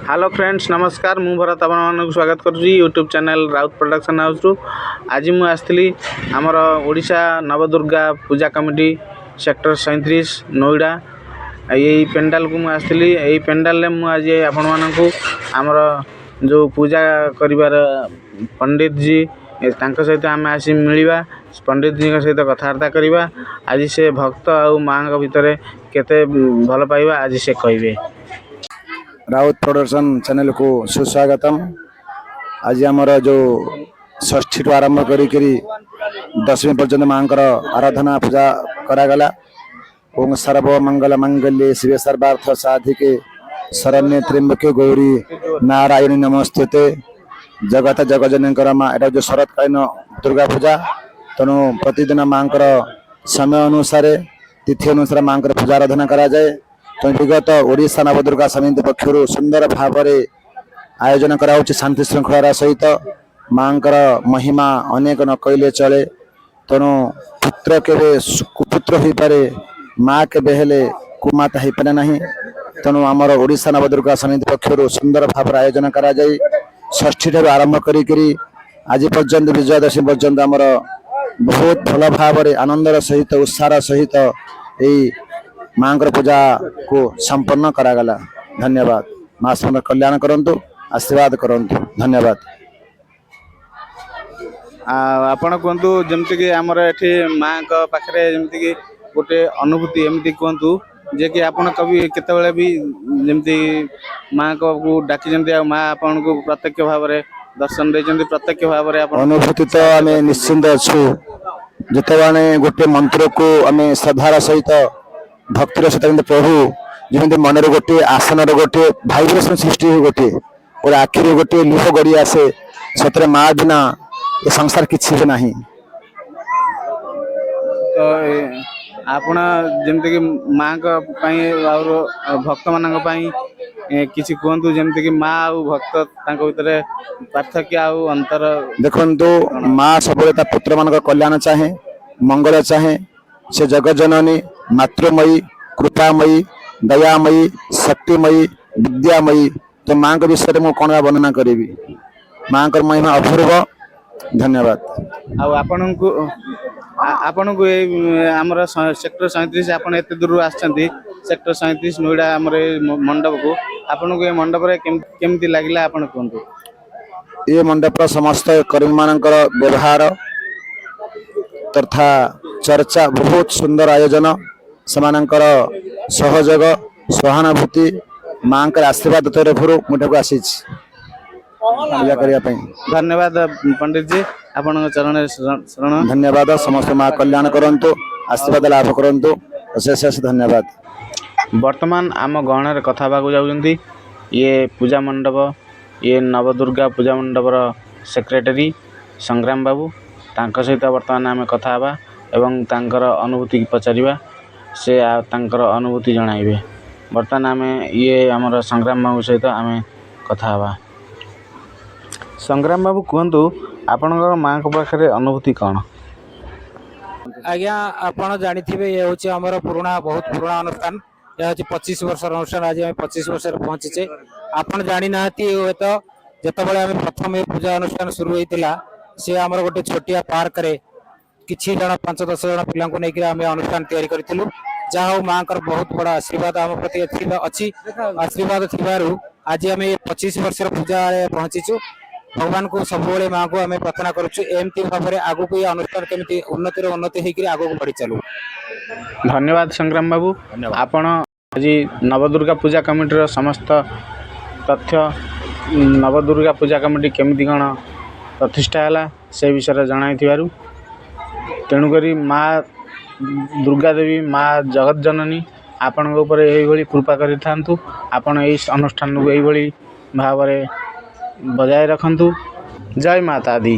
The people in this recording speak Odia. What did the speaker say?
ହ୍ୟାଲୋ ଫ୍ରେଣ୍ଡସ୍, ନମସ୍କାର। ମୁଁ ଭରତ, ଆପଣମାନଙ୍କୁ ସ୍ୱାଗତ କରୁଛି ୟୁଟ୍ୟୁବ୍ ଚ୍ୟାନେଲ୍ ରାଉତ ପ୍ରଡକ୍ସନ୍ ହାଉସ୍ରୁ। ଆଜି ମୁଁ ଆସିଥିଲି ଆମର ଓଡ଼ିଶା ନବଦୁର୍ଗା ପୂଜା କମିଟି, ସେକ୍ଟର 37, ନୋଇଡ଼ା। ଏଇ ପେଣ୍ଡାଲକୁ ମୁଁ ଆସିଥିଲି। ଏଇ ପେଣ୍ଡାଲରେ ମୁଁ ଆଜି ଆପଣମାନଙ୍କୁ ଆମର ଯେଉଁ ପୂଜା କରିବାର ପଣ୍ଡିତଜୀ, ତାଙ୍କ ସହିତ ଆମେ ଆସି ମିଳିବା, ପଣ୍ଡିତଜୀଙ୍କ ସହିତ କଥାବାର୍ତ୍ତା କରିବା। ଆଜି ସେ ଭକ୍ତ ଆଉ ମାଆଙ୍କ ଭିତରେ କେତେ ଭଲ ପାଇବା, ଆଜି ସେ କହିବେ। ରାଉତ ପ୍ରଡକ୍ସନ୍ ଚ୍ୟାନେଲକୁ ସୁସ୍ୱାଗତମ। ଆଜି ଆମର ଯେଉଁ ଷଷ୍ଠୀଠୁ ଆରମ୍ଭ କରିକିରି ଦଶମୀ ପର୍ଯ୍ୟନ୍ତ ମାଙ୍କର ଆରାଧନା ପୂଜା କରାଗଲା। ଓଁ ସର୍ବ ମଙ୍ଗଳ ମଙ୍ଗଲ୍ୟେ ଶିବେ ସର୍ବାର୍ଥ ସାଧିକେ ଶରଣ୍ୟେ ତ୍ର୍ୟମ୍ବକେ ଗୌରୀ ନାରାୟଣୀ ନମସ୍ତୁତେ। ଜଗତ ଜଗଜନଙ୍କର ମା, ଏଇଟା ଯେଉଁ ଶରତକାଳୀନ ଦୁର୍ଗା ପୂଜା। ତେଣୁ ପ୍ରତିଦିନ ମାଙ୍କର ସମୟ ଅନୁସାରେ, ତିଥି ଅନୁସାରେ ମାଙ୍କର ପୂଜା ଆରାଧନା କରାଯାଏ। ତେଣୁ ବିଗତ ଓଡ଼ିଶା ନବଦୁର୍ଗା ସମିତି ପକ୍ଷରୁ ସୁନ୍ଦର ଭାବରେ ଆୟୋଜନ କରାଯାଉଛି ଶାନ୍ତି ଶୃଙ୍ଖଳାର ସହିତ। ମାଙ୍କର ମହିମା ଅନେକ, ନ କହିଲେ ଚଳେ। ତେଣୁ ପୁତ୍ର କେବେ କୁପୁତ୍ର ହୋଇପାରେ, ମା କେବେ ହେଲେ କୁମାତା ହେଇପାରେ ନାହିଁ। ତେଣୁ ଆମର ଓଡ଼ିଶା ନବଦୁର୍ଗା ସମିତି ପକ୍ଷରୁ ସୁନ୍ଦର ଭାବରେ ଆୟୋଜନ କରାଯାଇ ଷଷ୍ଠୀ ଠାରୁ ଆରମ୍ଭ କରିକିରି ଆଜି ପର୍ଯ୍ୟନ୍ତ, ବିଜୟା ଦଶମୀ ପର୍ଯ୍ୟନ୍ତ ଆମର ବହୁତ ଭଲ ଭାବରେ, ଆନନ୍ଦର ସହିତ, ଉତ୍ସାହର ସହିତ ଏଇ ମାଙ୍କର ପୂଜାକୁ ସମ୍ପନ୍ନ କରାଗଲା। ଧନ୍ୟବାଦ। ମା ସମସ୍ତଙ୍କର କଲ୍ୟାଣ କରନ୍ତୁ, ଆଶୀର୍ବାଦ କରନ୍ତୁ। ଧନ୍ୟବାଦ। ଆଉ ଆପଣ କୁହନ୍ତୁ, ଯେମିତିକି ଆମର ଏଠି ମାଆଙ୍କ ପାଖରେ ଯେମିତିକି ଗୋଟେ ଅନୁଭୂତି ଏମିତି କୁହନ୍ତୁ ଯେ କି ଆପଣ କବି କେତେବେଳେ ବି ଯେମିତି ମାଆଙ୍କୁ ଡାକିଛନ୍ତି ଆଉ ମା ଆପଣଙ୍କୁ ପ୍ରତ୍ୟକ୍ଷ ଭାବରେ ଦର୍ଶନ ଦେଇଛନ୍ତି, ପ୍ରତ୍ୟକ୍ଷ ଭାବରେ ଆପଣ ଅନୁଭୂତି ତ ଆମେ ନିଶ୍ଚିନ୍ତ ଅଛୁ। ଯେତେବେଳେ ଗୋଟେ ମନ୍ତ୍ରକୁ ଆମେ ଶ୍ରଦ୍ଧାର ସହିତ, ଭକ୍ତିର ସହିତ ଯେମିତି ପଢୁ, ଯେମିତି ମନରେ ଗୋଟିଏ ଆସନର ଗୋଟିଏ ଭାଇବ୍ରେସନ ସୃଷ୍ଟି ହୁଏ, ଗୋଟିଏ ଗୋଟେ ଆଖିରେ ଗୋଟିଏ ଲୁହ ଗଡ଼ି ଆସେ। ସତରେ ମା ବିନା ଏ ସଂସାର କିଛି ବି ନାହିଁ। ତ ଆପଣ ଯେମିତିକି ମାଙ୍କ ପାଇଁ ଆଉ ଭକ୍ତମାନଙ୍କ ପାଇଁ କିଛି କୁହନ୍ତୁ, ଯେମିତିକି ମା ଆଉ ଭକ୍ତ ତାଙ୍କ ଭିତରେ ପାର୍ଥକ୍ୟ ଆଉ ଅନ୍ତର। ଦେଖନ୍ତୁ, ମା ସବୁବେଳେ ତା ପୁତ୍ରମାନଙ୍କ କଲ୍ୟାଣ ଚାହେଁ, ମଙ୍ଗଳ ଚାହେଁ। ସେ ଜଗତ ଜନନୀ, ମାତୃମୟୀ, କୃପାମୟୀ, ଦୟାମୟୀ, ଶକ୍ତିମୟୀ, ବିଦ୍ୟାମୟୀ। ତ ମାଙ୍କ ବିଷୟରେ ମୁଁ କଣ ବା ବର୍ଣ୍ଣନା କରିବି? ମାଙ୍କର ମହିମା ଅପୂର୍ବ। ଧନ୍ୟବାଦ। ଆଉ ଆପଣଙ୍କୁ ଏଇ ଆମର ସେକ୍ଟର 37, ଆପଣ ଏତେ ଦୂରରୁ ଆସିଛନ୍ତି ସେକ୍ଟର 37 ନୋଇଡ଼ା ଆମର ଏଇ ମଣ୍ଡପକୁ, ଆପଣଙ୍କୁ ଏ ମଣ୍ଡପରେ କେମିତି ଲାଗିଲା, ଆପଣ କୁହନ୍ତୁ। ଏ ମଣ୍ଡପର ସମସ୍ତ କର୍ମୀମାନଙ୍କର ବ୍ୟବହାର ତଥା ଚର୍ଚ୍ଚା ବହୁତ ସୁନ୍ଦର ଆୟୋଜନ, ସେମାନଙ୍କର ସହଯୋଗ, ସହାନୁଭୂତି, ମାଙ୍କର ଆଶୀର୍ବାଦ ତରଫରୁ ମୁଁ ଏଠାକୁ ଆସିଛି ପୂଜା କରିବା ପାଇଁ। ଧନ୍ୟବାଦ ପଣ୍ଡିତଜୀ, ଆପଣଙ୍କ ଚରଣରେ ଶରଣ। ଧନ୍ୟବାଦ। ସମସ୍ତ ମା କଲ୍ୟାଣ କରନ୍ତୁ, ଆଶୀର୍ବାଦ ଲାଭ କରନ୍ତୁ। ଅଶେଷ ଅଶେଷ ଧନ୍ୟବାଦ। ବର୍ତ୍ତମାନ ଆମ ଗହଣରେ କଥା ହେବାକୁ ଯାଉଛନ୍ତି ଇଏ ପୂଜା ମଣ୍ଡପ, ଇଏ ନବଦୁର୍ଗା ପୂଜା ମଣ୍ଡପର ସେକ୍ରେଟାରୀ ସଂଗ୍ରାମ ବାବୁ। ତାଙ୍କ ସହିତ ବର୍ତ୍ତମାନ ଆମେ କଥା ହେବା ଏବଂ ତାଙ୍କର ଅନୁଭୂତି ପଚାରିବା। ସେ ତାଙ୍କର ଅନୁଭୂତି ଜଣାଇବେ। ବର୍ତ୍ତମାନ ଆମେ ଇଏ ଆମର ସଂଗ୍ରାମ ବାବୁ ସହିତ ଆମେ କଥା ହେବା। ସଂଗ୍ରାମ ବାବୁ, କୁହନ୍ତୁ, ଆପଣଙ୍କର ମାଆଙ୍କ ପାଖରେ ଅନୁଭୂତି କ'ଣ? ଆଜ୍ଞା, ଆପଣ ଜାଣିଥିବେ, ଇଏ ହେଉଛି ଆମର ପୁରୁଣା, ବହୁତ ପୁରୁଣା ଅନୁଷ୍ଠାନ। ଏହା ହେଉଛି 25 ବର୍ଷର ଅନୁଷ୍ଠାନ। ଆଜି ଆମେ 25 ବର୍ଷରେ ପହଞ୍ଚିଛେ। ଆପଣ ଜାଣିନାହାନ୍ତି ହୁଏତ, ଯେତେବେଳେ ଆମେ ପ୍ରଥମେ ପୂଜା ଅନୁଷ୍ଠାନ ଶୁରୁ ହେଇଥିଲା, ସେ ଆମର ଗୋଟେ ଛୋଟିଆ ପାର୍କରେ କିଛି ଜଣ, 5-10 ଜଣ ପିଲାଙ୍କୁ ନେଇକି ଆମେ ଅନୁଷ୍ଠାନ ତିଆରି କରିଥିଲୁ। ଯାହା ହଉ, ମାଙ୍କର ବହୁତ ବଡ ଆଶୀର୍ବାଦ ଆମ ପ୍ରତି ଅଛି। ଆଶୀର୍ବାଦ ଥିବାରୁ ଆଜି ଆମେ 25 ବର୍ଷର ପୂଜାରେ ପହଞ୍ଚିଛୁ। ଭଗବାନଙ୍କୁ ସବୁବେଳେ, ମାଙ୍କୁ ଆମେ ପ୍ରାର୍ଥନା କରୁଛୁ, ଏମିତି ଭାବରେ ଆଗକୁ ଏ ଅନୁଷ୍ଠାନ କେମିତି ଉନ୍ନତିର ଉନ୍ନତି ହେଇକିରି ଆଗକୁ ବଢି ଚାଲୁ। ଧନ୍ୟବାଦ ସଂଗ୍ରାମ ବାବୁ। ଆପଣ ଆଜି ନବଦୁର୍ଗା ପୂଜା କମିଟିର ସମସ୍ତ ତଥ୍ୟ, ନବଦୁର୍ଗା ପୂଜା କମିଟି କେମିତି କ'ଣ ପ୍ରତିଷ୍ଠା ହେଲା, ସେ ବିଷୟରେ ଜଣାଇଥିବାରୁ। ତେଣୁକରି ମା ଦୁର୍ଗା ଦେବୀ, ମା ଜଗତ ଜନନୀ ଆପଣଙ୍କ ଉପରେ ଏଇଭଳି କୃପା କରିଥାନ୍ତୁ। ଆପଣ ଏଇ ଅନୁଷ୍ଠାନକୁ ଏଇଭଳି ଭାବରେ ବଜାୟ ରଖନ୍ତୁ। ଜୟ ମାତା ଦି।